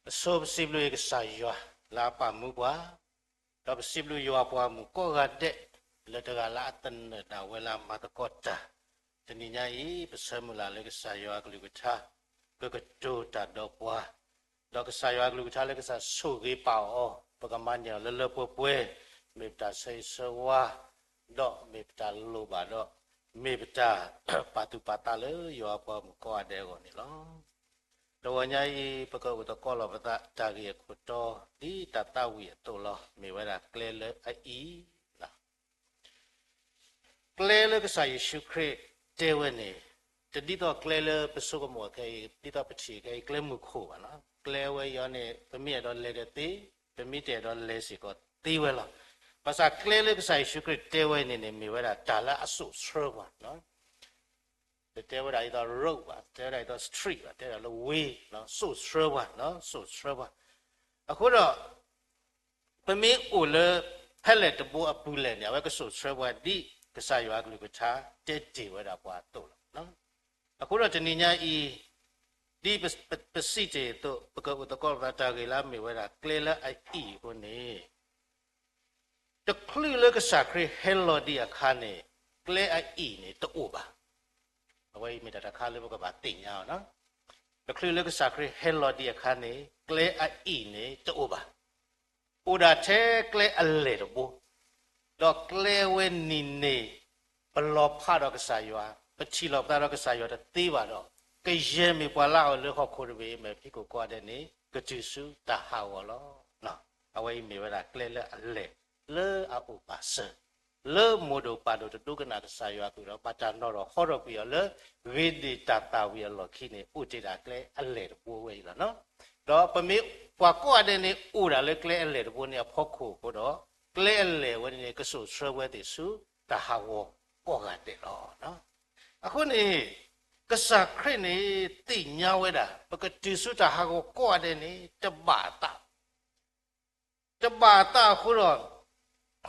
အဆိပစံးဘျုးကစၢ်ယွၤလၢအပာ်မူပှၤ, ဒီးပစံးဘျုးယွၤပှၤမုၣ်ကိးဂၤဒဲး လၢတဂၤလၢအသနၢၣ်ဒၣ်ဝဲလၢအမၤသကိးတၢ်, တနံၤညါအံၤ ပဆၢမုၢ်လၢ်လၢကစၢ်ယွၤအကလုၢ်ကထါ ကကတိၤတၢ်ဒီးပှၤ, ဒီးကစၢ်ယွၤအကလုၢ်ကထါလၢကစၢ်ဆိၣ်ဂ့ၤပာ်အီၤ ပကမၤန့ၢ်အီၤလၢလၢပှဲၤပှဲၤ, မ့ၢ်ပတၢ်ဆၢဂ့ၤဆၢဝါ, ဒီးမ့ၢ်ပတၢ်လိၣ်ဘၣ်ဒီး မ့ၢ်ပတၢ်ပာ်သူၣ်ပာ်သးလၢယွၤအပှၤမုၣ်ကိးဂၤဒဲးအဂီၢ်န့ၣ်လီၤ. တဂီၤညါအံၤ ပကအိၣ်သကိးလီၤပသးတၢ်ဂ့ၢ်အခိၣ်တီ ဒ်တၢ်သးဝံၣ်အသိးလီၤ. မ့ၢ်ဝဲဒၣ်ကျဲလၢအအံၤ, ကျဲလၢကစၢ်ယ့ၣ်ၡူးခရံာ်တဲဝဲန့ၣ်, တဒ်သိးကျဲလၢပဆိကမိၣ်ခဲအံၤ, ဒ်သိးပထံၣ်ခဲအံၤ ကျဲမုၢ်ခိၣ်ဘၣ်နီၤ. ကျဲဝဲအံၤန့ၣ် ပမ့ၢ်အဲၣ်ဒိးလဲၤဒီးသ့, ပမ့ၢ်တအဲၣ်ဒိးလဲၤစ့ၢ်ကီးသ့ဝဲလီၤ. ဘၣ်ဆၣ်ကျဲလၢကစၢ်ယ့ၣ်ၡူးခရံာ်တဲဝဲန့ၣ်န့ၣ် မ့ၢ်ဝဲဒၣ်တၢ်လၢအစိာ်ဆှၢပှၤ တတဲဝဲဒၣ်ဒ်သိး road ဘၣ်, တတဲဝဲဒၣ်ဒ်သိး street ဘၣ်, တဲဝဲဒၣ်လၢ way, စိာ်ဆှၢပှၤ, စိာ်ဆှၢပှၤ. အဃိဒီး ပမ့ၢ်အိၣ်လၢ ဖဲလဲၣ်တဘိအပူၤလဲၣ်န့ၣ် အဝဲကစိာ်ဆှၢပှၤဒ်ကစၢ်ယွၤအကလုၢ်ကထါ တဲတ့ၢ်ဝဲဒၣ်ပှၤအသိးလီၤ. အဃိဒီးတနံၤညါအံၤ ဒ်ပစံးတ့ၢ်အသိး ပကအိၣ်သကိးပသးတၢ်ဂ့ၢ်လၢအမ့ၢ်ဝဲဒၣ်ကျဲလၢအအံၤအဃိန့ၣ် တချုးလၢကစၢ်ခရံာ်ဟဲလီၤဒံးအခါန့ၣ် ကျဲအအံၤန့ၣ်တအိၣ်ဘၣ်. အဝဲအံၤမ့ၢ်တၢ်တခါလၢပကဘၣ်သ့ၣ်ညါအီၤ, တချုးလၢကစၢ်ခရံာ်ဟဲလီၤဒံးအခါန့ၣ် ကျဲအအံၤန့ၣ်တအိၣ်ဘၣ်. အိၣ်ဒၣ်ထဲကျဲအလဲၢ်တဘိ, ဒီးကျဲဝဲန့ၣ်န့ၣ် ပလီၤဖးဒီးကစၢ်ယွၤ, ပထံၣ်လိာ်ပသးဒီးကစၢ်ယွၤတသ့ဘၣ်ဒီး ကယဲၢ်မ့ၢ်ပှၤလၢအအိၣ်လၢဟီၣ်ခိၣ်တဘ့ၣ်အံၤ မဲာ်ဖံးခိၣ်ကိးဂၤဒဲးန့ၣ် ကတုၤဆူတၢ်ဟးဂီၤလီၤ. အဝဲအံၤမ့ၢ်ဝဲဒၣ်ကျဲလၢအလဲၢ် လၢအအိၣ်ပာ်စၢၤ, လၢမိၢ်ဒိၣ်ပၢ်ဒိၣ်တဒိကနၣ်ကစၢ်ယွၤအကလုၢ်ဒီး ဘၣ်တၢ်နီၣ်ထီၣ်ဟီထီၣ်ကွံာ်အီၤလၢ ဂ့ၤဒ့ၣ်တၢ်သၣ်ဝံၤအလီၢ်ခံန့ၣ် အိၣ်တ့ၢ်ဒၣ်ကျဲအလဲၢ်တဘိဝဲအံၤလီၤ. ဒီးပမ့ၢ်ပှၤကိးဂၤဒဲးန့ၣ် အိၣ်ဒၣ်လၢကျဲအလဲၢ်တဘိန့ၣ်အဖီခိၣ်အဃိဒီး ကျဲအလဲၢ်ဝဲန့ၣ်န့ၣ် ကစိာ်ဆှၢဝဲသ့ၣ်ဆူတၢ်ဟးဂီၤကိးဂၤဒဲးလီၤ. အဃိန့ၣ် ကစၢ်ခရံာ်န့ၣ် သ့ၣ်ညါဝဲဒၣ် ပကတုၤဆူတၢ်ဟးဂီၤကိးဂၤဒဲးန့ၣ် တဘၣ်အသး တဘၣ်အသးအဃိဒီး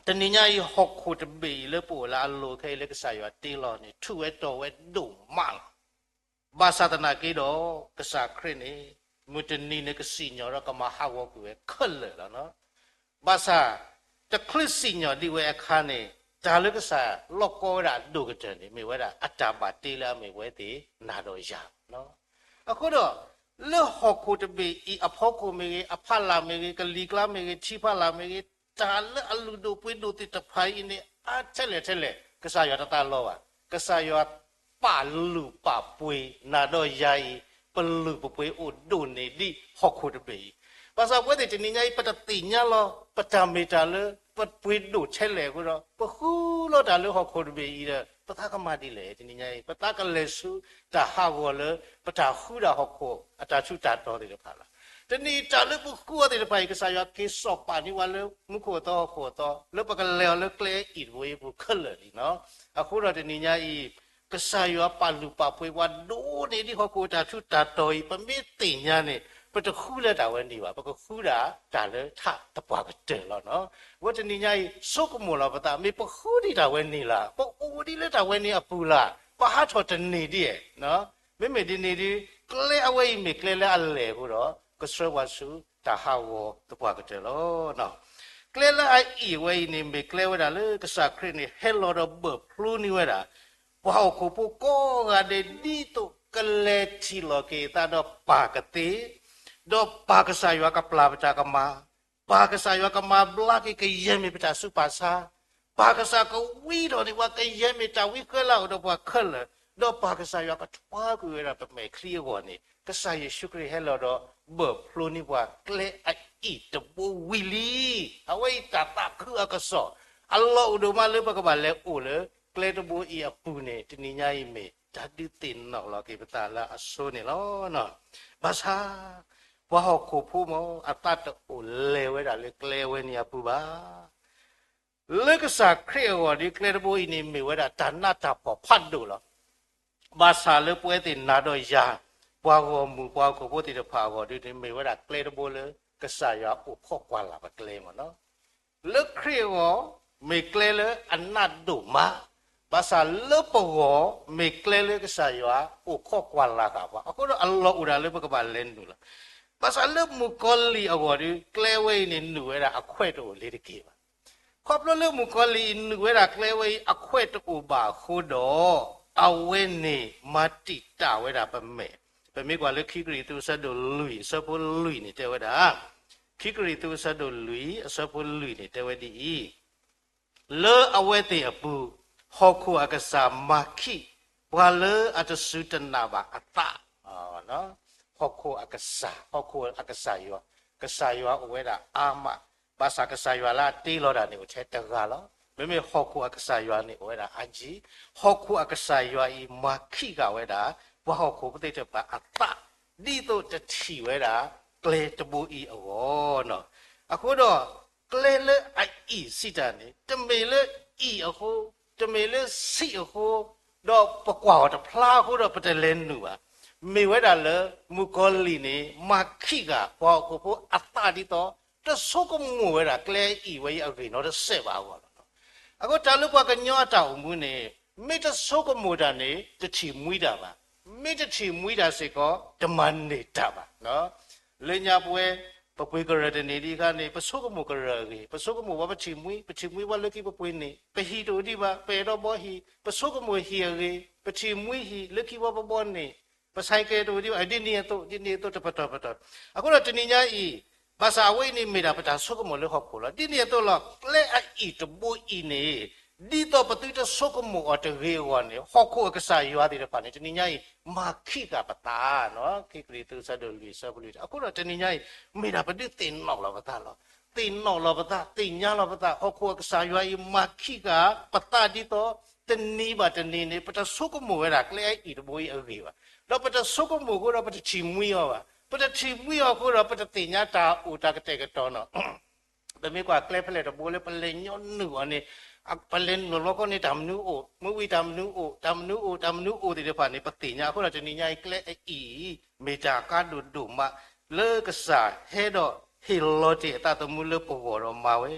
တနံၤညါအံၤ ဟီၣ်ခိၣ်တဘ့ၣ်အံၤလၢပအိၣ်လၢအလိၤခဲအံၤလၢကစၢ်ယွၤတ့လီၤန့ၣ် ထူးဝဲတီၤဝဲဒိၣ်မးလီၤ. ဘၣ်ဆၣ်သနာ်က့ဒီး ကစၢ်ခရံာ်န့ၣ် မုၢ်တနံၤန့ၣ် ကစံၣ်ညီၣ်ဒီးကမၤဟးဂီၤကွံာ်ဝဲခဲလၢာ်လီၤ. ဘၣ်ဆၣ် တချုးစံၣ်ညီၣ်ဒံးဝဲအခါန့ၣ် တၢ်လၢကစၢ်လီၢ်ကီဝဲဒၣ်အဒိၣ်ကတၢၢ်န့ၣ် မ့ၢ်ဝဲဒၣ်အတၢ်ဘၣ်တ့လၢအမ့ၢ်ဝဲသ့ၣ်နၤဒီးယၤလီၤ. အဃိဒီး လၢဟီၣ်ခိၣ်တဘ့ၣ်အံၤအဖီခိၣ်မ့ၢ်ဂ့ၤ, အဖီလာ်မ့ၢ်ဂ့ၤ, ကလံၤကျါမ့ၢ်ဂ့ၤ, ထံဖီလာ်မ့ၢ်ဂ့ၤ, တၢ်လၢအလုၢ်ဒိၣ်ပှ့ၤဒိၣ်သ့ၣ်တဖၣ်အံၤန့ၣ် အါထဲလဲၣ်ထဲလဲၣ် ကစၢ်ယွၤတသးလီဘၣ်. ကစၢ်ယွၤပာ်လုၢ်ပာ်ပှ့ၤနၤဒီးယၤအံၤ ပလုၢ်ပပှ့ၤအိၣ်ဒိၣ်န့ၢ်ဒံးဟီၣ်ခိၣ်တဘ့ၣ်အံၤ. ဘၣ်ဆၣ်ပဝဲသ့ၣ်တနံၤညါအံၤ ပတသ့ၣ်ညါလီၤ ပတၢ်မ့ၢ်တၢ်လၢ ပပှ့ၤဒိၣ်ထဲလဲၣ်အဃိဒီး ပဃုလီၤတၢ်လၢဟီၣ်ခိၣ်တဘ့ၣ်အံၤဒီး ပသးကမၤဒ်လဲၣ် တနံၤညါအံၤ ပသးကလဲၤဆူတၢ်ဟးဂီၤလၢ ပတၢ်ဃုဒၣ်ဟီၣ်ခိၣ်အတၢ်ထူးတၢ်တီၤသ့ၣ်တဖၣ်လီၤ. တနံၤအံၤတၢ်လၢပဃုအီၤသ့ၣ်တဖၣ်အံၤ ကစၢ်ယွၤက့ၤစိာ်ပာ်န့ၢ်ဝဲလၢမူခိၣ်အသီဟီၣ်ခိၣ်အသီ လၢပကလဲၤအီၤလၢကျဲအံၤတဘိအံၤပူၤခဲလၢာ်လံလီၤ. အဃိဒီးတနံၤညါအံၤ ကစၢ်ယွၤပာ်လုၢ်ပာ်ပှ့ၤပှၤဒိၣ်န့ၢ်ဒံးဟီၣ်ခိၣ်အတၢ်ထူးတၢ်တီၤအံၤ ပမ့ၢ်သ့ၣ်ညါန့ၣ် ပတဃုလၢတၢ်ဝဲန့ၣ်ဘၣ်, ပကဃုဒၣ်တၢ်လၢထးသပှၢ်ကတၢၢ်လီၤ. အဝဲတနံၤညါအံၤ ဆိကမိၣ်လီၤပသး မ့ၢ်ပဃုဒံးတၢ်ဝဲန့ၣ်လၢ ပအိၣ်ဒံးလၢတၢ်ဝဲန့ၣ်အပူၤလၢ ပဟးထီၣ်တန့ၢ်ဒ်, မ့မ့ၢ်ဒ်န့ၣ်ဒီး ကျဲအဝဲအံၤမ့ၢ်ကျဲလၢအလဲၢ်အဃိဒီး ကဆှၢပှၤဆူတၢ်ဟးဂီၤသပှၢ်ကတၢၢ်လီၤ. ကျဲလၢအအံၤဝဲအံၤန့ၣ် မ့ၢ်ကျဲဝဲဒၣ်လၢကစၢ်ခရံာ်န့ၣ် ဟဲလီၤဒီးဘၢၣ်ဖျိန့ၢ်ဝဲဒၣ် ပှၤဟီၣ်ခိၣ်ဖိကိးဂၤဒဲး ဒ်သိးကလဲၤထံၣ်လီၤက့ၤအသးဒီးပၢ်ကသ့, ဒီးပၢ်ကစၢ်ယွၤကပျၢ်ပတၢ်ကမၣ်, ပၢ်ကစၢ်ယွၤကမၤဘျါက့ၤကယဲၢ်မ့ၢ်ပတၢ်ဆူးပၢ်ဆါ, ပၢ်ကစၢ်ကဝံထီၣ်န့ၢ်ပှၤကယဲၢ်မ့ၢ်တၢ်ဝံဃၢလၢအအိၣ်ဒီးပှၤခဲလၢာ်, ဒီးပၢ်ကစၢ်ယွၤကထွါကွံာ်ဝဲဒၣ်ပမဲာ်ချံအဂီၢ်န့ၣ် ကစၢ်ယ့ၣ်ၡူးခရံာ်ဟဲလီၤဒီး ဘၢၣ်ဖျိန့ၢ်ပှၤကျဲအအံၤတဘိဝံၤလံ. အဝဲအံၤတၢ်သးခုအကစီၣ် အလီၢ်အိၣ်ဒိၣ်မးလၢပကဘၣ်လဲၤအိၣ်လၢကျဲတဘိအံၤအပူၤန့ၣ် တနံၤညါအံၤမ့ၢ်တၢ်ဒုးသ့ၣ်နီၣ်လီၤက့ၤပသးလၢအဆိန့ၣ်လီၤ. ဘၣ်ဆၣ် ပှၤဟီၣ်ခိၣ်ဖိမ့ၢ်အသးတအိၣ်လဲၤဝဲဒၣ်လၢကျဲဝဲန့ၣ်အပူၤဘၣ်. လၢကစၢ်ခရံာ်အဂီၢ်ဒီး ကျဲတဘိအံၤန့ၣ် မ့ၢ်ဝဲဒၣ်တၢ်နးတၢ်ဖှီၣ်ဖးဒိၣ်လီၤ. ဘၣ်ဆၣ်လၢပဝဲသ့ၣ်နၤဒီးယၤ ပှၤဂီၢ်မုၢ်ပှၤဟီၣ်ခိၣ်ဖိသ့ၣ်တဖၣ်အဂီၢ်ဒီးန့ၣ် မ့ၢ်ဝဲဒၣ်ကျဲတဘိလၢကစၢ်ယွၤအိၣ်ခိးကွၢ်လၢ်ပကျဲမ့ၢ်နီၤ. လၢခရံာ်အဂီၢ် မ့ၢ်ကျဲလၢအနးဒိၣ်မး, ဘၣ်ဆၣ်လၢပဂီၢ် မ့ၢ်ကျဲလၢကစၢ်ယွၤအိၣ်ခိးကွၢ်လၢ်ဃာ်ပှၤ, အဃိဒီးအလီၢ်အိၣ်ဒၣ်လၢပကဘၣ်လဲၤနုာ်လီၤ. ဘၣ်ဆၣ်လၢမုၣ်ကီၤလံၢ်အဂီၢ်ဒီး ကျဲဝဲအံၤန့ၣ် နုာ်ဝဲဒၣ်အခွဲးတအိၣ်လၢၤတက့ၢ်ဘၣ်. ခီဖျိလၢမုၣ်ကီၤလံၢ်အံၤ နုာ်ဝဲဒၣ်ကျဲဝဲအံၤအခွဲးတအိၣ်ဘၣ်အဃိဒီး အဝဲန့ၣ်မၤတံာ်တာ်ဝဲဒၣ်ပမဲာ်. ပမ့ၢ်ကွၢ်လၢခံကရံၣ်သူးအဆၢဒိၣ်လွံၢ်အဆၢဖိလွံၢ်န့ၣ်တဲဝဲဒၣ်, ခံကရံၣ်သူးအဆၢဒိၣ်လွံၢ်အဆၢဖိလွံၢ်န့ၣ်တဲဝဲဒ်အံၤ, လၢအဝဲသ့ၣ်အပူၤ ဟီၣ်ခိၣ်အကစၢ်မၤခံး ပှၤလၢအတစူၢ်တနာ်ဘၣ်အသး, ဟီၣ်ခိၣ်အကစၢ်, ဟီၣ်ခိၣ်အကစၢ်ယွၤ, ကစၢ်ယွၤအိၣ်ဝဲဒၣ်အါမး, ဘၣ်ဆၣ်ကစၢ်ယွၤလၢအတ့လီၤတၢ်န့ၣ်အိၣ်ထဲတဂၤလီၤ. မ့မ့ၢ်ဟီၣ်ခိၣ်အကစၢ်ယွၤန့ၣ်အိၣ်ဝဲဒၣ်အါကံ, ဟီၣ်ခိၣ်အကစၢ်ယွၤအံၤမၤခံးဃာ်ဝဲဒၣ် ပှၤဟီၣ်ခိၣ်ဖိသ့ၣ်တဖၣ်အသး ဒ်သိးတထံၣ်ဝဲဒၣ် ကျဲတဘိအံၤအဂီၢ်န့ၣ်. အဃိဒီး ကျဲလၢအအံၣ်စံးတၢ်န့ၣ် တမ့ၢ်လၢအံၣ်အဃိ, တမ့ၢ်လၢဆံးအဃိ, ဒီးပကွၢ်အီၤတဖျါအဃိဒီးပတလဲၤနုာ်ဘၣ်. မ့ၢ်ဝဲဒၣ်လၢ မုၣ်ကီၤလံၢ်န့ၣ် မၤခံးဃာ်ပှၤဟီၣ်ခိၣ်ဖိအသးဒ်သိး တဆိကမိၣ်ဝဲဒၣ်ကျဲအံၣ်ဝဲအံၤအဂ့ၢ်နီတစဲးဘၣ်အဂီၢ်လီၤ. အဃိတၢ်လၢပှၤကညီအတၢ်အိၣ်မူန့ၣ် မ့ၢ်တဆိကမိၣ်တၢ်န့ၣ် တထံၣ်မှံတၢ်ဘၣ်. မ့ၢ်တထံၣ်မှံတၢ်စ့ၢ်ကီး တမၤန့ၢ်တၢ်ဘၣ်. လၢညါပဝဲ ပပှ့ၤကရၢၢ်တနံၤဒ်အခါန့ၣ် ပဆိကမိၣ်ကရၢၢ်အဂ့ၢ်, ပဆိကမိၣ်ပှၤပထံၣ်မှံ, ပထံၣ်မှံပှၤလၢခံပပှ့ၤန့ၣ်, ပဟံၣ်တအိၣ်ဒံးဘၣ်, ပအဲၣ်ဒိးဘီဟံၣ်, ပဆိကမိၣ်ဟံၣ်အဂ့ၢ်, ပထံၣ်မှံဟံၣ်လၢခံပှၤပဘီန့ၣ်, ပဆဲးကဲတအိၣ်ဒံးဘၣ်, ဒ်န့ၣ်အသိး ဒ်န့ၣ်အသိးတပတီၢ်ပတီၢ်. အဃိဒီးတနံၤညါအံၤ ဘၣ်ဆၣ်အဝဲအံၤန့ၣ်မ့ၢ်ဒၣ်ပတၢ်ဆိကမိၣ်လၢဟီၣ်ခိၣ်လီၤ. ဒ်န့ၣ်အသိးလီၤ ကျဲအအံၣ်တဘိအံၤန့ၣ် ဒ်သိးပသုတဆိကမိၣ်အီၤတဂ့ၤအဂီၢ်န့ၣ် ဟီၣ်ခိၣ်အကစၢ်ယွၤသ့ၣ်တဖၣ်န့ၣ် တနံၤညါအံၤ မၤခံးဃာ်ပသး, ခံကရံၣ်သူးအဆၢဒိၣ်လွံၢ်အဆၢဖိလွံၢ်. အဃိဒီးတနံၤညါအံၤ မ့ၢ်ဒၣ်ပဒုးသ့ၣ်နီၣ်လီၤပသးလီၤ. သ့ၣ်နီၣ်လီၤပသး, သ့ၣ်ညါလီၤပသး, ဟီၣ်ခိၣ်အကစၢ်ယွၤအံၤမၤခံးဃာ်ပသးဒ်သိး တနံၤဘၣ်တနံၤန့ၣ် ပတဆိကမိၣ်ဝဲဒၣ်ကျဲအအံၣ်တဘိအံၤအဂ့ၢ်ဘၣ်. ဒီးပတဆိကမိၣ်အဃိဒီးပတထံၣ်မှံအီၤဘၣ်. ပတထံၣ်မှံအီၤအဃိဒီး ပတသ့ၣ်ညါတၢ်အိၣ်တၢ်ကတဲာ်ကတီၤန့ၣ် ပမ့ၢ်ကွၢ်ကျဲဖဲလဲၣ်တဘိလၢပလဲၤညီနုာ်အီၤန့ၣ်, ပလဲၤနုာ်လီၤခီန့ၣ် တၢ်မနုၤအိၣ်, မ့ၢ်ဝံၤတၢ်မနုၤအိၣ်, တၢ်မနုၤအိၣ်, တၢ်မနုၤအိၣ်သ့ၣ်တဖၣ်န့ၣ် ပသ့ၣ်ညါအဃိဒီး တနံၤညါအံၤကျဲအအံၣ် မ့ၢ်တၢ်အကါဒိၣ်ဒိၣ်မး လၢကစၢ်ဟဲဒီးဟ့ၣ်လီၤတ့ၢ်အသးသမူလၢပဂီၢ်ဒီးမၤဝဲ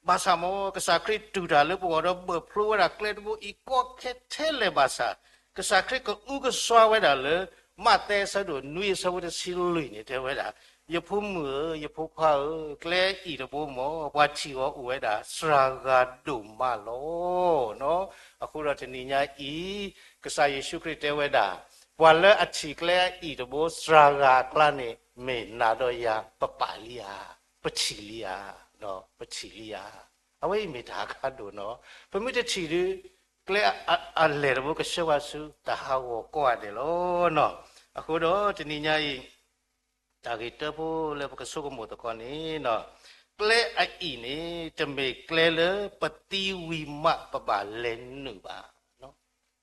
ဘၣ်ဆၣ်မ်ကစၢ်ခရံာ်တူၢ်တၢ်လၢပဂီၢ်ဒီးဘၢၣ်ဖျိဝဲဒၣ်ကျဲတဘိအံၤကီခဲထဲလဲၣ်ဘၣ်ဆၣ်, ကစၢ်ခရံာ်ကအုကစွါဝဲဒၣ်လၢ မးသဲအဆၢဒိၣ်နွံအဆၢဖိတဆံလွံၢ်န့ၣ် တဲဝဲဒၣ်, ယဖိမုၣ်ဧၢ, ယဖိခွါဧၢ, ကျဲအံၣ်တဘိမ့ၢ် ပှၤထံၣ်အီၤအိၣ်ဝဲဒၣ်စှၤဂၤဒိၣ်မးလီၤ. အဃိဒီးတနံၤညါအံၤ ကစၢ်ယ့ၣ်ၡူးခရံာ်တဲဝဲဒၣ်, ပှၤလၢအထံၣ်ကျဲအံၣ်တဘိစှၤဂၤအကျါန့ၣ် မ့ၢ်နၤဒီးယၤ ပပာ်လံဧါ, ပထံၣ်လံဧါ, ပထံၣ်လံဧါ. အဝဲအံၤမ့ၢ်တၢ်အကါဒိၣ်န့ၣ်, ပမ့ၢ်တထံၣ်ဒီး ကျဲအလဲၢ်တဘိကဆှၢပှၤဆူတၢ်ဟးဂီၤကိးဂၤဒဲးလီၤ. အဃိဒီးတနံၤညါအံၤ တၢ်ဂ့ၢ်တၢဖိလၢပကဆိကမိၣ်သကိးန့ၣ်, ကျဲအအံၣ်န့ၣ် တမ့ၢ်ကျဲလၢပသံဝံၤမးပဘၣ်လဲၤနုာ်ဘၣ်.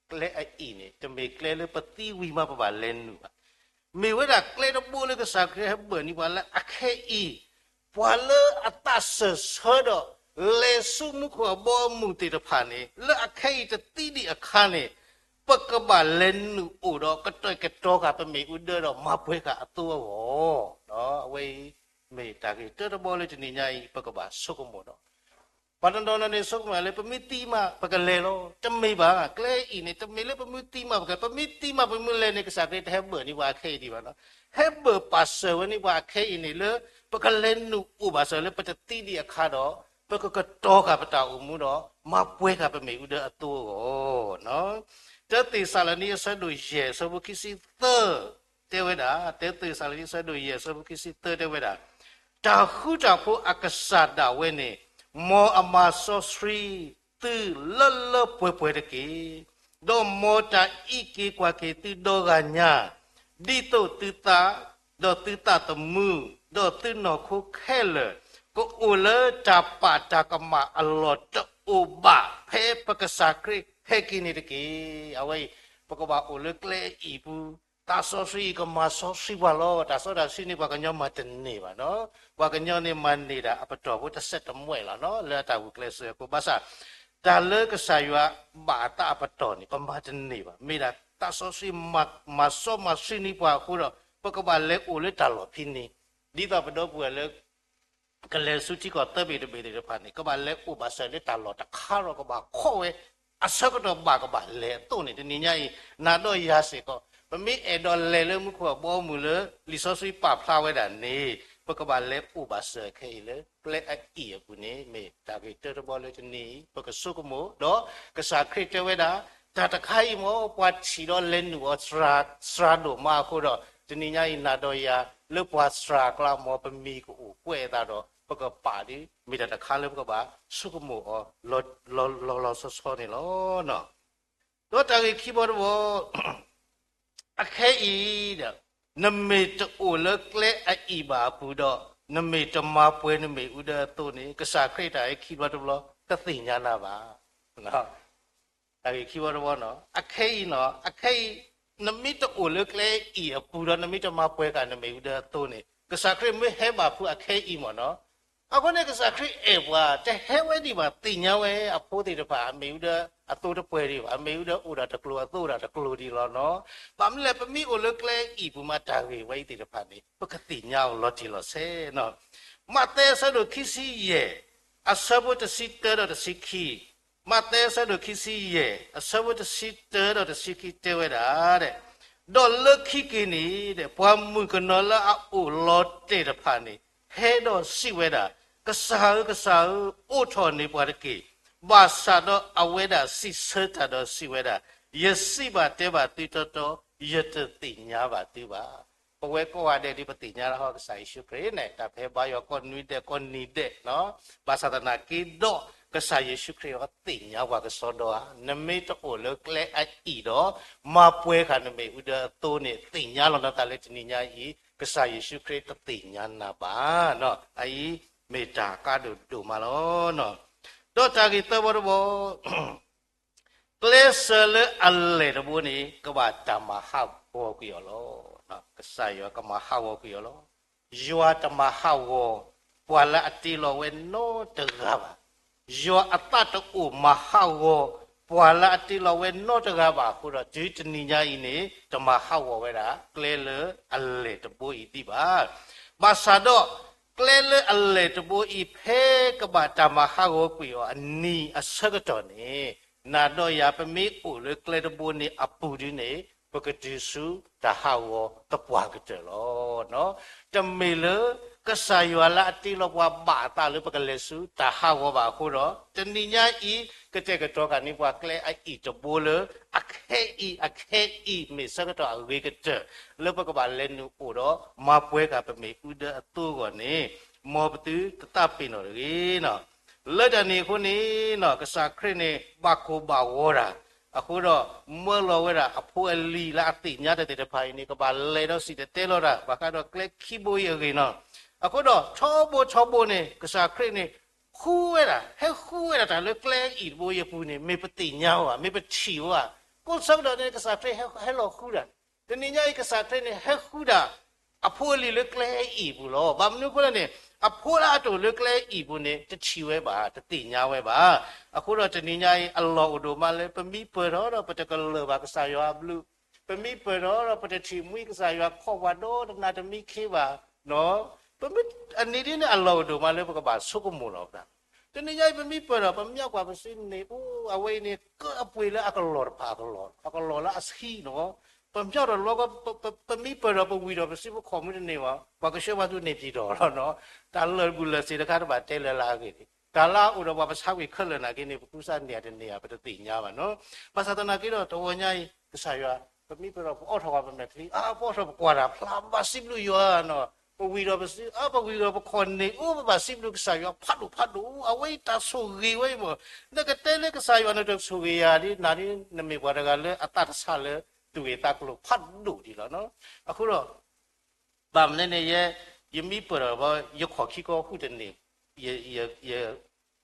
ကျဲအအံၣ်န့ၣ် တမ့ၢ်ကျဲလၢပသံဝံၤမးပဘၣ်လဲၤနုာ်ဘၣ်. မ့ၢ်ဝဲဒၣ်ကျဲတဘိလၢကစၢ်ခရံာ်ဟဲဘၢၣ်န့ၢ်ပှၤလၢအခဲအံၤ, ပှၤလၢအသးစၢၢ်ဆၢဒီး လဲၤဆူမူခိၣ်အဘီအမုၢ်သ့ၣ်တဖၣ်န့ၣ် လၢအခဲအံၤတသံဒံးအခါန့ၣ် ပကဘၣ်လဲၤနုာ်အိၣ်ဒီးကတဲာ်ကတီၤဃာ်ပမ့ၣ်အူဒၢဒီးမၤပှဲၤဃာ်အသိအဂီၢ်. အဝဲအံၤ မ့ၢ်တၢ်ဂ့ၢ်တၢတဘီလၢတနံၤညါအံၤ ပကဘၣ်ဆိကမိၣ်ဒီး ပှၤတနီၤနီၤန့ၣ် ဆိကမိၣ်လၢပမ့ၢ်သံမး ပကလဲၤလီၤ. တမ့ၢ်ဘၣ်, ကျဲအံၤန့ၣ် တမ့ၢ်လၢပမ့ၢ်သံမး ပက, ပမ့ၢ်သံမး ပမ့ၢ်လဲၤန့ၣ် ကစၢ်ခရံာ်တဟဲဘၢၣ်န့ၢ်ပှၤအခဲအံၤဒံးဘၣ်နီၤ. ဟဲဘၢၣ်ပာ်စၢၤဝဲန့ၢ်ပှၤအခဲအံၤန့ၣ်လၢ ပကလဲၤနုာ်အိၣ်ဘၣ်ဆၣ်လၢပတသံဒံးအခါဒီး ပကကတီၤဃာ်ပတၢ်အိၣ်မူဒီး မၤပှဲၤဃာ်ပမ့ၣ်အူဒၢအသိအဂီၢ်. တၢသ့းစၤလနံအဆၢဒိၣ်ယဲၢ်အဆၢဖိခံဆံသၢ တဲဝဲဒၣ်, တၢသ့းစၤလနံအဆၢဒိၣ်ယဲၢ်အဆၢဖိခံဆံသၢတဲဝဲဒၣ်, တၢ်ဃူတၢ်ဖိးအကစၢ်ဒၣ်ဝဲန့ၣ် မ်အမၤစီဆှံသုလၢလၢပှဲၤပှဲၤတက့ၢ်. ဒီးမ်တၢ်အံးက့ၤကွၢ်က့ၤသုဒီဂၤညါ, ဒ်သိးသုသး, ဒီးသုသးသမူ, ဒီးသုနီၢ်ခိခဲလၢာ်, ကအိၣ်လၢတၢ်ပာ်တၢ်ကမၣ်အလီၢ်တအိၣ်ဘၣ် ဖဲပကစၢ်ခရံာ်ဟဲက့ၤန့ၣ်တက့ၢ်. အဝဲအံၤ ပကဘၣ်အိၣ်လၢကျဲအံၤပူၤ, သးစီဆှံအံၤကမၤစီဆှံပှၤလီၤ. တၢ်စီတၢ်ဆှံန့ၣ် ပှၤကညီမၤတန့ၢ်ဘၣ်နီၤ. ပှၤကညီန့ၣ်မၤန့ၢ်ဒၣ်အပတီၢ်ဖိတစဲးတမှဲာ်လီၤနီၤ လၢအတၢ်ဂုာ်ကျဲးစၢးအဃိ ဘၣ်ဆၣ် တၢ်လၢကစၢ်ယွၤဘၣ်အသးအပတီၢ်န့ၣ် ပမၤတန့ၢ်ဘၣ်. မ့ၢ်ဒၣ်သးစီဆှံမၤစီမၤဆှံန့ၢ်ပှၤအဃိဒီး ပကဘၣ်လဲၤအိၣ်လၢတၢ်လီၢ်ဖဲန့ၣ်, ဒ်သိးပဒီပုၢ်ဝဲၢ်လၢ ကလဲၤဆူထံကီၢ်သၢဘ့ၣ်တဘ့ၣ်သ့ၣ်တဖၣ်န့ၣ် ကဘၣ်လဲၤအိၣ်ဘၣ်ဆၣ်လၢတၢ်လီၢ်တခါဒီး ကဘၣ်ခိးဝဲ အဆၢကတီၢ်ဘၣ်ကဘၣ်လဲၤအသိးန့ၣ် တနံၤညါအံၤ နၤဒီးယၤစ့ၢ်ကီး ပမ့ၢ်အဲၣ်ဒိးလဲၤလၢမူခိၣ်အဘီအမုၢ်လၢ လံာ်စီဆှံပာ်ဖျါဝဲဒၣ်န့ၣ် ပကဘၣ်လဲၤအိၣ်ဘၣ်စၢၤခဲအံၤလၢကျဲအအံၣ်အပူၤန့ၣ် မ့ၢ်တၢ်ဂ့ၢ်တၢတဘီလၢတနံၤအံၤ ပကဆိကမိၣ်, ဒီးကစၢ်ခရံာ်တဲဝဲဒၣ် တၢ်တခါအံၤမ့ၢ် ပှၤထံၣ်ဒီးလဲၤနုာ်အီၤစှၤဒိၣ်မးအဃိဒီး တနံၤညါအံၤ နၤဒီးယၤလၢပှၤစှၤအကျါ မ်ပမံၤကအိၣ်ကွဲးအသးဒီး ပကပာ်ဒ် မ့ၢ်တၢ်တခါလၢပကဘၣ်ဆိကမိၣ်အီၤ လီၤလီၤဆီဆီန့ၣ်လီၤ. ဒီးတၢ်ဂ့ၢ်ခံဘီတဘီ အခဲအံၤဒီး နမ့ၢ်တအိၣ်လၢကျဲအအံၣ်ဘၣ်အပူၤဒီး နမ့ၢ်တမၤပှဲၤနမ့ၣ်အူဒၢအသိးန့ၣ် ကစၢ်ခရံာ်တၢ်ဂ့ၢ်ခံဘျီတဘျီ တသ့ၣ်ညါနၤဘၣ်. တၢ်ဂ့ၢ်ခံဘီတဘီနီၤ, အခဲအံၤနီၤ, အခဲအံၤ နမ့ၢ်တအိၣ်လၢကျဲအံၣ်အပူၤဒီး နမ့ၢ်တမၤပှဲၤဃာ်နမ့ၣ်အူဒၢအသိးန့ၣ် ကစၢ်ခရံာ်မ့ၢ်ဟဲဘၣ်ဖုးအခဲအံၤမ့ၢ်နီၤ, အဃိန့ၣ် ကစၢ်ခရံာ်အဲၣ်ပှၤ တဟဲဝဲဒံးဘၣ် သ့ၣ်ညါဝဲအဖိသ့ၣ်တဖၣ် အမ့ၣ်အူဒၢအသိးတပှဲၤဒံးဘၣ်, အမ့ၣ်အူဒၢအိၣ်ဒၣ်တကျိၤအသိးအိၣ်ဒၣ်တကျိၤဒံးလီၤနီၤ. ဘၣ်မနုၤလဲၣ် ပမ့ၢ်အိၣ်လၢကျဲအံၣ်ပူၤမး တၢ်ဂ့ၢ်ဝဲအံၤသ့ၣ်တဖၣ်န့ၣ် ပကသ့ၣ်ညါအီၤလီၤတံၢ်လီၤဆဲးနီၤ. မးသဲအဆၢဒိၣ်ခံဆံယဲၢ် အဆၢဖိတဆံတၢဒီးတဆံခံ, မးသဲအဆၢဒိၣ်ခံဆံယဲၢ် အဆၢဖိတဆံတၢဒီးတဆံခံတဲဝဲဒၣ်, ဒီးလၢခံက့ၤန့ၣ် ပှၤမုၣ်ကနီၤလၢအအိၣ်လီၤတဲာ်တဖၣ်န့ၣ် ဟဲဒီးစံးဝဲဒၣ်, ကစၢ်ဧၢ, ကစၢ်ဧၢ, အိးထီၣ်န့ၢ်ပှၤတက့ၢ်. ဘၣ်ဆၣ်ဒီးအဝဲဒၣ်စံးဆၢတၢ်ဒီးစံးဝဲဒၣ်, ယစံးဘၣ်တဲဘၣ်သုတီတီ, ယတသ့ၣ်ညါဘၣ်သုဘၣ်. ပဝဲကိးဂၤဒဲးဒ်ပသ့ၣ်ညါလၢဟီ ကစၢ်ယ့ၣ်ၡူးခရံာ်န့ၣ် တၢ်ဖဲဘါယွၤကိးနွံဒဲးကိးနံၤဒဲးနီၤ, ဘၣ်ဆၣ်သနာ်က့ဒီး ကစၢ်ယ့ၣ်ၡူးခရံာ်အီၤသ့ၣ်ညါပှၤကစီဒီဧါ. နမ့ၢ်တအိၣ်လၢကျဲအအံၣ်ဒီး မၤပှဲၤဃာ်နမ့ၣ်အူဒၢအသိးန့ၣ် သ့ၣ်ညါလီၤနသးလၢတနံၤညါအံၤ ကစၢ်ယ့ၣ်ၡူးခရံာ်တသ့ၣ်ညါနၤဘၣ်. အအံၤမ့ၢ်တၢ်ကါဒိၣ်ဒိၣ်မးလီၤ. ဒီးတၢ်ဂ့ၢ်သၢဘီတဘီ ကျဲစၢၤလၢအလဲၢ်တဘိန့ၣ် ကဘၣ်တၢ်မၤဟးဂီၤကွံာ်အီၤလီၤ. ကစၢ်ယွၤကမၤဟးဂီၤကွံာ်အီၤလီၤ. ယွၤတမၤဟးဂီၤ ပှၤလၢအတ့လီၤဝဲနီတဂၤဘၣ်. ယွၤအသးတအိၣ်မၤဟးဂီၤ ပှၤလၢအတ့လီၤဝဲနီတဂၤဘၣ်အဃိဒီး တုၤတနံၤညါအံၤန့ၣ် တမၤဟးဂီၤဝဲဒၣ် ကျဲလၢအလဲၢ်တဘိအံၤသ့ဘၣ်. ဘၣ်ဆၣ်ဒီး ကျဲလၢအလဲၢ်တဘိအံၤ ဖဲကဘၣ်တၢ်မၤဟးဂီၤကွံာ်အီၤအနံၤအဆၢကတီၢ်န့ၣ် နၤဒီးယၤ ပမ့ၢ်အိၣ်လၢကျဲတဘိန့ၣ်အပူၤဒ်န့ၣ် ပကတုၤဆူတၢ်ဟးဂီၤသပှၢ်ကတၢၢ်လီၤ. တမ့ၢ်လၢကစၢ်ယွၤလၢအတ့လီၤပှၤဘၣ်အသးလၢပကလဲၤဆူတၢ်ဟးဂီၤဘၣ်အဃိဒီး တနံၤညါအံၤ ကတဲာ်ကတီၤဃာ်န့ၢ်ပှၤကျဲအအံၣ်တဘိလၢ အခဲအံၤ အခဲအံၤ မ့ၢ်ဆၢကတီၢ်အဂ့ၤကတၢၢ် လၢပကဘၣ်လဲၤနုာ်အိၣ်ဒီး မၤပှဲၤဃာ်ပမ့ၣ်အူဒၢအသိးအဂီၢ်န့ၣ် မ်ပသုတသးပ့ၤနီၣ်တဂ့ၤနီၤ. လၢတၢ်န့ၣ်အဃိန့ၣ် ကစၢ်ခရံာ်န့ၣ် ဘၣ်ကိၢ်ဘၣ်ဂီၤတၢ် အဃိဒီး မၢလီၤဝဲဒၣ်အဖိအလံၤလၢအသ့ၣ်ညါတၢ်သ့ၣ်တဖၣ်အံၤန့ၣ် ကဘၣ်လဲၤဒီးစံၣ်တဲၤတဲလီၤတၢ် ဘၣ်ဃးဒီးကျဲခံဘိအံၤအဂ့ၢ်နီၤ. အဃိဒီး ထီဘိထီဘိန့ၣ် ကစၢ်ခရံာ်န့ၣ် ဃုဝဲဒၣ် ဟဲဃုဝဲဒၣ်တၢ်လၢကျဲအံၣ်တဘိအံၤအပူၤန့ၣ် မ့ၢ်ပသ့ၣ်ညါဝဲဧါ, မ့ၢ်ပထံၣ်ဝဲဧါ. ကိးဆၢကတီၢ်န့ၣ် ကစၢ်ခရံာ်ဟဲလီၤဃုတၢ်, တနံၤညါအံၤ ကစၢ်ခရံာ်န့ၣ် ဟဲဃုဒၣ် အဖိအလံၤလၢကျဲအံၣ်အပူၤလီၤ. ဘၣ်မနုၤအဃိလဲၣ်န့ၣ် အဖိလၢအတအိၣ်လၢကျဲအံၣ်အပူၤန့ၣ် တထံၣ်ဝဲဘၣ်, တသ့ၣ်ညါဝဲဘၣ်. အဃိဒီးတနံၤညါအံၤ အလီၢ်အိၣ်ဒိၣ်မးလၢ ပမံပၢၢ်ထီၣ်ဒီး ပတကလၢၤဘၣ်ကစၢ်ယွၤအဘျုး, ပမံပၢၢ်ထီၣ်ဒီး ပတထံၣ်မှံကစၢ်ယွၤခီၣ်ပှၤဒီတနၤတမံခ့ဘၣ်. ပမ့ၢ်အနံၤဒ်န့ၣ် အလီၢ်အိၣ်ဒိၣ်မးလၢပကဘၣ်ဆိကမိၣ်လီၤပသး. တနံၤညါအံၤ ပမံပၢၢ်ဒီး ပမၠီၣ်ကွၢ်ပစုန့ၣ် အိၣ် အဝဲအံၤန့ၣ် ကအပှ့ၤလၢအကလီၢ်တဖၣ်အကလီၢ်, အကလီၢ်လၢအဆံးနီၤ. ပမၠီၣ်ဒီးလီၤကီ ပမံပၢၢ်ဒီး ပဝံၤဒီးပစု ပခိၣ်မုၢ်တန့ၢ်ဘၣ်, ပှၤကဆှၢပှၤသူန့ၢ်ပံၤဒီးလီၤ. တၢ်လၢာ်ဘူၣ်လၢာ်စ့ၤတခါ တဘၣ်တဲလၢၤလၢအဂ့ၢ်န့ၣ် တၢ်လၢအအိၣ်ဒီးပှၤပဆါကွံာ်ခဲလၢာ်နာ်က့န့ၣ် ပကူစါန့ၢ်ဧါတန့ၢ်ဧါ ပတသ့ၣ်ညါဘၣ်နီၤ. ဘၣ်ဆၣ်သနာ်က့ဒီး တဂီၤညါအံၤ ကစၢ်ယွၤ ပမံပၢၢ်ဒီး ပအိးထီၣ်ကွၢ်ပမဲာ်ချံ, အါ ပအိးထီၣ်ပကွၢ်တၢ်ဖျါ ပဘၣ်စံးဘျုးယွၤနီၤ. ပဝံၤဒီးပစု အါ ပဝံၤဒီးပခိၣ်န့ၢ် အိၣ် ပဘၣ်စံးဘျုးကစၢ်ယွၤ ဖးဒိၣ်ဖးဒိၣ်, အဝဲအံၤတၢ်ဆိၣ်ဂ့ၤဝဲအံၤမ့ၢ်, နကတဲလၢကစၢ်ယွၤန့ၣ်တဆိၣ်ဂ့ၤယၤဒ်နၤဒ် နမ့ၢ်ပှၤတဂၤလၢအသးတဆါလၢ သူၣ်ဂ့ၤသးကျိၤဖးဒိၣ်ဒံးလီၤနီၤ. အဃိဒီး ဘၣ်မနုၤန့ၣ် ယ ယမံပၢၢ်ဒီး ယခီၣ်ခံကီၢ်ဃုတန့ၢ်, ယ ယ ယခီ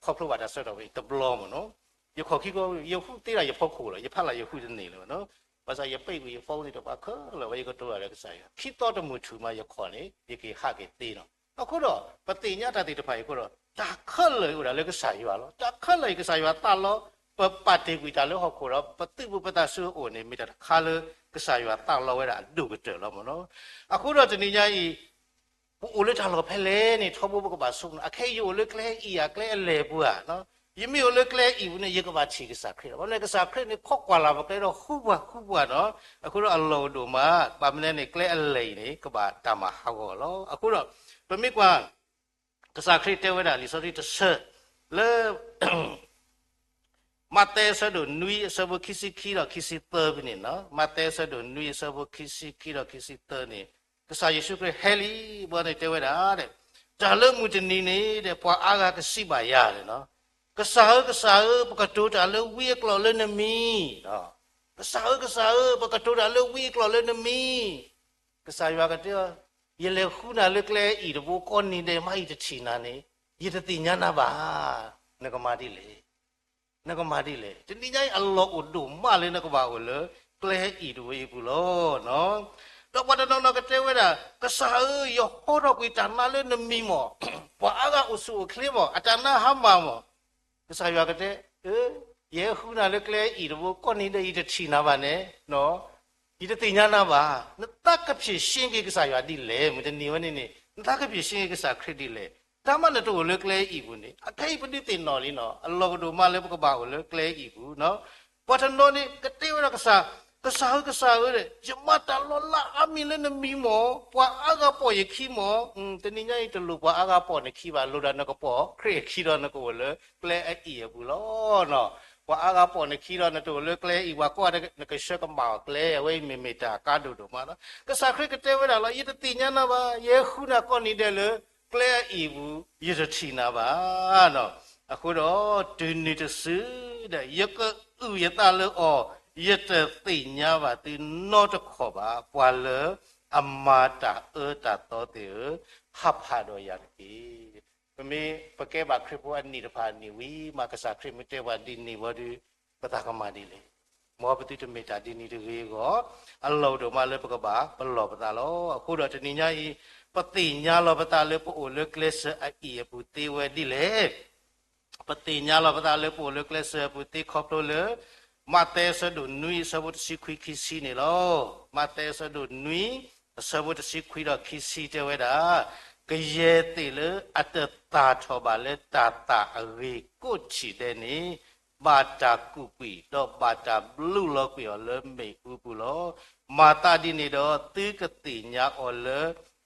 ဖျိဘၣ်တၢ်ဆၢကတီၢ်ဝဲအံၤတဘျီမ့ၢ်နီၤ. ယခီၣ်ခံကီၢ် ယဃုသ့ဒၣ်ယဖီခိၣ်လီၤ, ယဖးလၢ်ယဃုတန့ၢ်လၢၤဘၣ်နီၤ. ဘၣ်ဆၣ်ယပ့ၢ်ကွံာ်ယဖီခိၣ်န့ၣ် တပှၤခဲလၢာ်ဝဲ ယကတိၤတၢ်လၢကစၢ်ယွၤ, ခံသီတမုၢ်ထူၣ်မး ယခီၣ်န့ၣ် ယက့ၤဟးက့ၤသ့နီၤ. အဃိဒီး ပသ့ၣ်ညါတၢ်သ့ၣ်တဖၣ်အံၤအဃိဒီး တၢ်ခဲလၢာ်အိၣ်ဒၣ်လၢကစၢ်ယွၤလီၤ. တၢ်ခဲလၢာ်အံၤ ကစၢ်ယွၤသးလီ, ပပာ်တ့ၢ်ကွံာ်တၢ်လၢဟီၣ်ခိၣ်ဒီး ပသုးဘူးပသးဆူအအိၣ်န့ၣ် မ့ၢ်တၢ်တခါလၢ ကစၢ်ယွၤသးလီဝဲဒၣ်အဒိၣ်ကတၢၢ်လီၤမ့ၢ်နီၤ. အဃိဒီးတနံၤညါအံၤ ပအိၣ်လၢတၢ်လီၢ်ဖဲလဲၣ်န့ၣ် ထီဘိပကဘၣ်ဆိကမိၣ်, အခဲအံၤယအိၣ်လၢကျဲအံၤဧါ, ကျဲအလဲၢ်ပူၤဧါနီၤ. ယမ့ၢ်အိၣ်လၢကျဲအအံၤပူၤန့ၣ် ယကဘၣ်ထံၣ်ကစၢ်ခရံာ်လီၤ. ဘၣ်မနုၤလဲၣ် ကစၢ်ခရံာ်န့ၣ် ခိးကွၢ်လၢ်ပကျဲဒီးဃုပှၤဃုပှၤနီၤ. အဃိဒီးအလီၢ်အိၣ်ဒိၣ်မး, ဘၣ်မနုၤလဲၣ်န့ၣ် ကျဲအလဲၢ်အံၤန့ၣ် ကဘၣ်တၢ်မၤဟးဂီၤလီၤ. အဃိဒီး ပမ့ၢ်ကွၢ် ကစၢ်ခရံာ်တဲဝဲဒၣ်လံာ်စီဆှံတဆၢ လၢ မးသဲအဆၢဒိၣ်နွံအဆၢဖိခံဆံခံဒီးခံဆံသၢဖဲန့ၣ်နီၤ, မးသဲအဆၢဒိၣ်နွံအဆၢဖိခံဆံခံဒီးခံဆံသၢန့ၣ်, ကစၢ်ယ့ၣ်ၡူးခရံာ်ဟဲလံ, ဘၣ်န့ၣ်တဲဝဲဒၣ်, တၢ်လၢမုၢ်တနံၤန့ၣ်ဒီး ပှၤအါဂၤကစံးဘၣ်ယၤန့ၣ်နီၤ, ကစၢ်ဧၢ ကစၢ်ဧၢ, ပကတိၤတၢ်လၢဝံအကျိာ်လၢနမံၤ, ကစၢ်ဧၢ ကစၢ်ဧၢ, ပကတိၤတၢ်လၢဝံအကျိာ်လၢနမံၤ, ကစၢ်ယွၤကတဲအီၤ, ယလဲၤဃုနၤလၢကျဲအအံၤတဘိ ကိးနံၤဒဲးမး ယတထံၣ်နၤန့ၣ်, ယတသ့ၣ်ညါနၤဘၣ်, နကမၤဒ်လဲၣ် နကမၤဒ်လဲၣ်. တနံၤညါအံၤ အလီၢ်အိၣ်ဒိၣ်မးလၢနကဘၣ်အိၣ်လၢ ကျဲအံၤတဝဲအံၤပူၤလီၤ. ဒီးပှၤတနီၤနီၤကတဲဝဲဒၣ်, ကစၢ်ဧၢ, ယဟီထီၣ်ကွံာ်တၢ်နါလၢနမံၤမး, ပှၤအါဂၤအိၣ်ဆူၣ်အိၣ်ချ့မး, အတၢ်နါဟါမၢ်မး, ကစၢ်ယွၤကတဲ, ယဟဲဃုနၤလၢကျဲအံၤတဘိ ကိးနံၤဒဲး ယတထံၣ်နၤဘၣ်န့ၣ်, ယတသ့ၣ်ညါနၤဘၣ်, နသးကဖျ့ၣ်ရှင်းက့ၤကစၢ်ယွၤဒ်လဲၣ်, မုၢ်တနံၤဝဲန့ၣ်န့ၣ် နသးကဖျ့ၣ်ရှင်းက့ၤကစၢ်ခရံာ်ဒ်လဲၣ်, တၢ်မးနတအိၣ်လၢကျဲအံၤပူၤန့ၣ်, အခဲအံၤပဒုးသ့ၣ်နီၣ်လံနီၤ, အလီၢ်ကဒိၣ်မးလၢပကဘၣ်အိၣ်လၢကျဲအံၤပူၤနီၤ. ပှၤတနီၤန့ၣ် ကတဲဝဲဒၣ်ကစၢ်, ကစၢ်ဧၢ ကစၢ်ဧၢ, ယမၤတၢ်လီၤလးအါမံၤလၢနမံၤမး, ပှၤအါဂၤပိာ်ယခံမး, တနံၤညါအံၤတလိၣ်ပှၤအါဂၤပိာ်နခံဘၣ်, လိၣ်ဒၣ်နကပိာ်ခရံာ်အခံဒီး နကအိၣ်လၢကျဲအအံၤအပူၤလီၤ. ပှၤအါဂၤပိာ်နခံဒီး နတအိၣ်လၢကျဲအံၤ, ပှၤကိးဂၤဒဲး နကဆှၢကမၣ်အီၤကျဲ, အဝဲအံၤမ့ၢ်မ့ၢ်တၢ်ကါဒိၣ်ဒိၣ်မးလီၤ. ကစၢ်ခရံာ်ကတဲဝဲဒၣ်လီၤ, ယတသ့ၣ်ညါနၤဘၣ်, ယဟဲဃုနၤကိးနံၤဒဲးလၢ ကျဲအအံၤပူၤ ယတထံၣ်နၤဘၣ်. အဃိဒီး တုၤနုၤတစုဒီး ယကအုၣ်ယသးလၢအီၤ, ယတသ့ၣ်ညါဘၣ်သုနီတခီၣ်ဘၣ်, ပှၤလၢအမၤတၢ်အၢတၢ်သီသ့ၣ်ဧၢ, ဟးဖးဒီးယၤတက့ၢ်. ပမ့ၢ်ပကဲဘၣ်ခရံာ်ဖိအနံၣ်တဖၣ်အနံၣ်ဝံၤမး ကစၢ်ခရံာ်မ့ၢ်တဲပှၤဒ်န့ၣ်ဝံၤဒီး ပသးကမၤဒ်လဲၣ်. မ်ပသုတမ့ၢ်တၢ်ဒ်န့ၣ်တဂ့ၤအဂီၢ်, အလီၢ်အိၣ်ဒိၣ်မးလၢပကဘၣ်ပလီၢ်ပသးလီၤ. အဃိဒီးတနံၤညါအံၤ ပသ့ၣ်ညါလီၤပသးလၢပအိၣ်လၢကျဲစၢၤအအံၤအပူၤသ့ဝဲဒ်လဲၣ်. ပသ့ၣ်ညါလီၤပသးလၢပအိၣ်လၢကျဲစၢၤအပူၤသ့ခီဖျိလၢ မးသဲအဆၢဒိၣ်နွံအဆၢဖိတဆံခွံခံဆံန့ၣ်လီၤ. မးသဲအဆၢဒိၣ်နွံ အဆၢဖိတဆံခွံဒီးခံဆံတဲဝဲဒၣ်, ကယဲၢ်သ့ၣ်လၢအတသၣ်ထီၣ်ဘၣ်လၢတၢ်သၣ်အဂ့ၤကိးထံၣ်ဒဲးန့ၣ်, ဘၣ်တၢ်ကူၣ်ကွံာ်ဒီးဘၣ်တၢ်ဘျုးလီၤကွံာ်အီၤလၢမ့ၣ်အူပူၤလီၤ. မၤသးဒ်န့ၣ်ဒီး သုကသ့ၣ်ညါအီၤလၢ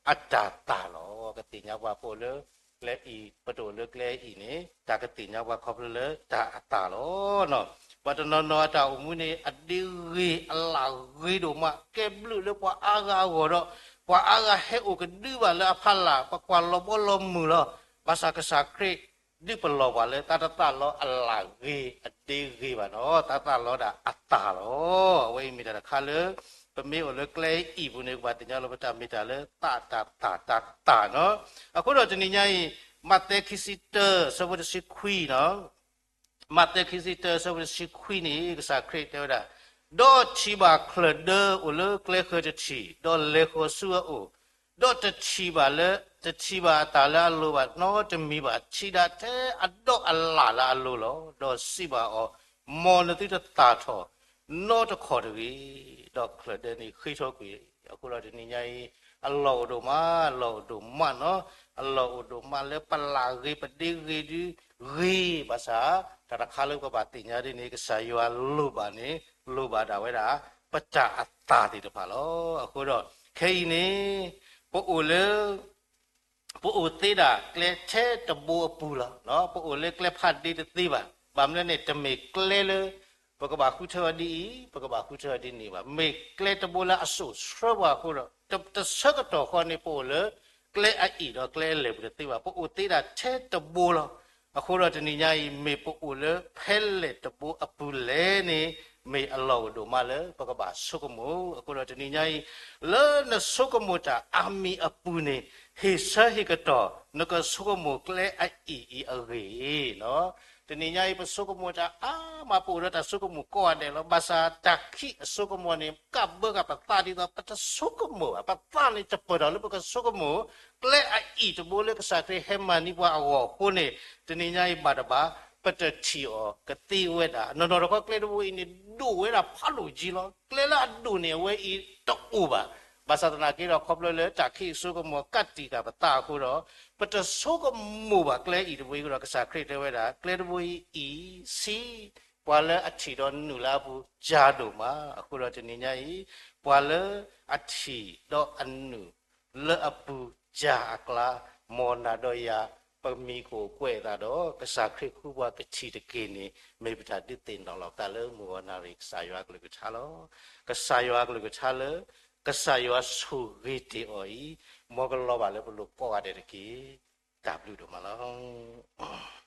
အတၢ်သၣ်လီၤ. ကသ့ၣ်ညါပှၤပအိၣ်လၢကျဲအံၤ, ပတအိၣ်လၢကျဲအံၤန့ၣ် တၢ်ကသ့ၣ်ညါပှၤခီဖျိလၢတၢ်အသၣ်လီၤ. ပှၤတနီၤနီၤအတၢ်အိၣ်မူန့ၣ် အဒ့ဂ့ၤအလၣ်ဂ့ၤဒိၣ်မး, ကဲဘျုးလၢပှၤအါဂၤအဂီၢ်ဒီး ပှၤအါဂၤဟဲအိၣ်ကဒုဘၣ်လၢအဖီလာ်, ပကွၢ်လီၤဘီလီၤမုၢ်လီၤ. ဘၣ်ဆၣ်ကစၢ်ခရံာ် ဒုးပလီၢ်ပှၤလၢတၢ်တသၣ်လီၤအလၣ်ဂ့ၤအဒ့ဂ့ၤဘၣ်နီၤ, တၢ်သၣ်လီၤဒၣ်အသၣ်လီၤ. အဝဲအံၤမ့ၢ်တၢ်တခါလၢ ပမ့ၢ်အိၣ်လၢကျဲအံၤပူၤန့ၣ် ကဘၣ်သ့ၣ်ညါလီၤပတၢ်မ့ၢ်တၢ်လၢသၣ်တၢ်သၣ်တၢ်သၣ်နီၤ. အဃိဒီးတနံၤညါအံၤ မးသဲခံဆံတၢ အဆၢဖိတဆံခွံနီၤ, မးသဲခံဆံတၢ အဆၢဖိတဆံခွံန့ၣ် ကစၢ်ခရံာ်တဲဝဲဒၣ်, ဒီးထံၣ်ဘၣ်ချၢၣ်ဒၢအိၣ်လၢကျဲဃၢၤတထံၣ်, ဒီးလဲၤဃီၤဆူအအိၣ်, ဒီးတထံၣ်ဘၣ်လၢ, တထံၣ်ဘၣ်အတၢ်လၢအလိၤဘၣ်နီတမံၤဘၣ်, ထံၣ်ဒၣ်ထဲအဒီးအလၣ်လၢအလိၤလီၤ. ဒီးစံးဘၣ်အီၤ, မ်နသုတသၣ်ထီၣ်နီတခီၣ်တဂ့ၤ. ဒီးချၢၣ်ဒၢန့ၣ်ဃ့ထီၣ်ကွံာ်. အဃိဒီးတနံၤညါအံၤ အလီၢ်အိၣ်ဒိၣ်မး, အလီၢ်အိၣ်ဒိၣ်မးနီၤ, အလီၢ်အိၣ်ဒိၣ်မးလၢပလၣ်ဂ့ၤပဒ့ဂ့ၤဒုဂ့ၤ, ဘၣ်ဆၣ် တၢ်တခါလၢပဘၣ်သ့ၣ်ညါဒ်န့ၣ် ကစၢ်ယွၤလိၣ်ဘၣ်န့ၣ် လိၣ်ဘၣ်ဒၣ်ဝဲဒၣ် ပတၢ်အသၣ်သ့ၣ်တဖၣ်လီၤ. အဃိဒီး ခဲအံၤန့ၣ် ပအိၣ်လၢ ပအိၣ်သ့ဒၣ်ကျဲထဲတဘိအပူၤလီၤ. ပအိၣ်လၢကျဲဖးဒ့တသ့ဘၣ်. ဘၣ်မနုၤန့ၣ် တမ့ၢ်ကျဲလၢ ပကဘၣ်ဃုထၢအီၤဒ်အံၤ, ပကဘၣ်ဃုထၢအီၤဒ်န့ၣ်ဘၣ်. မ့ၢ်ကျဲတဘိလၢအစိာ်ဆှၢပှၤအဃိဒီး တဆၢကတီၢ်ဃီန့ၣ် ပအိၣ်လၢကျဲအအံၤဒီးကျဲအလဲၢ်ပူၤတသ့ဘၣ်. ပအိၣ်သ့ဒၣ်ထဲတဘိလီၤ. အဃိဒီးတနံၤညါအံၤ မ့ၢ်ပအိၣ်လၢဖဲလဲၣ်တဘိအပူၤလဲၣ်န့ၣ် မ့ၢ်အလီၢ်အိၣ်ဒိၣ်မးလၢပကဘၣ်ဆိကမိၣ်. အဃိဒီးတနံၤညါအံၤ လၢနဆိကမိၣ်တၢ်အါမံၤအပူၤန့ၣ် ဟ့ၣ်ဆၢဟ့ၣ်ကတီၢ် နကဆိကမိၣ်ကျဲအအံၤအံၤအဂ့ၢ်နီၤ. တနံၤညါအံၤ ပဆိကမိၣ်တၢ်အါမး ပအိၣ်ဒီးတၢ်ဆိကမိၣ်ကိးဂၤဒဲးလီၤ. ဘၣ်ဆၣ်တၢ်ခံးအဆိကမိၣ်န့ၣ် ကဘၢဃာ်ပသးဒ်သိး ပတဆိကမိၣ်ဘၣ်. ပသးန့ၣ်တပၢၢ်ထီၣ်လၢပကဆိကမိၣ် ကျဲအအံၤတဘိလၢကစၢ်ခရံာ်ဟဲမၤန့ၢ်ပှၤအဂီၢ်အဃိန့ၣ် တနံၤညါအံၤဘၣ်တဘၣ် ပတထံၣ်အီၤကသ့ဝဲဒၣ်. နီၢ်နီၢ်တခီကျဲတဘိအံၤန့ၣ် ဒိၣ်ဝဲဒၣ်ဖးဒိၣ်ကံလီၤ. ကျဲလၢအဒိၣ်န့ၣ် အဝဲအံၤတအိၣ်ဘၣ်. ဘၣ်ဆၣ်သနာ်က့ဒီး ခီဖျိလၢတၢ်ခံးအစိကမီၤကးတံာ်ဃာ်ပသးအဃိဒီး ပတဆိကမိၣ်ဘၣ်ကျဲအံၤတဘိအံၤအဃိဒီး ကစၢ်ခရံာ်တဲဝဲဒၣ် ကျဲတဘိအံၤအံၤ ဆံး, ပှၤလၢအထံၣ်ဒီးနုာ်လၢအပူၤ ယၤဒိၣ်မး. အဃိဒီးတနံၤညါအံၤ ပှၤလၢအထံၣ်ဒီးအနုာ်လၢအပူၤယၤအကျါ, မ်နၤဒီးယၤ ပမံၤကအိၣ်ကွဲးအသးဒီး ကစၢ်ခရံာ်ဃုပှၤကထံၣ်တက့ၢ်န့ၣ် မ့ၢ်ပတၢ်ဒုးသ့ၣ်နီၣ်လီၤပသးလၢမုၢ်ဂီၤနၣ်ရံၣ် ကစၢ်ယွၤအကလုၢ်ကထါလီၤ. ကစၢ်ယွၤအကလုၢ်ကထါလၢ ကစၢ်ယွၤဆိၣ်ဂ့ၤတ့ၢ်အီၤအံၤ မ်ကလီၤဘၣ်လၢပလိၤကိးဂၤဒဲးတက့ၢ်. တၢ်ဘျုးဒိၣ်မးလီၤ.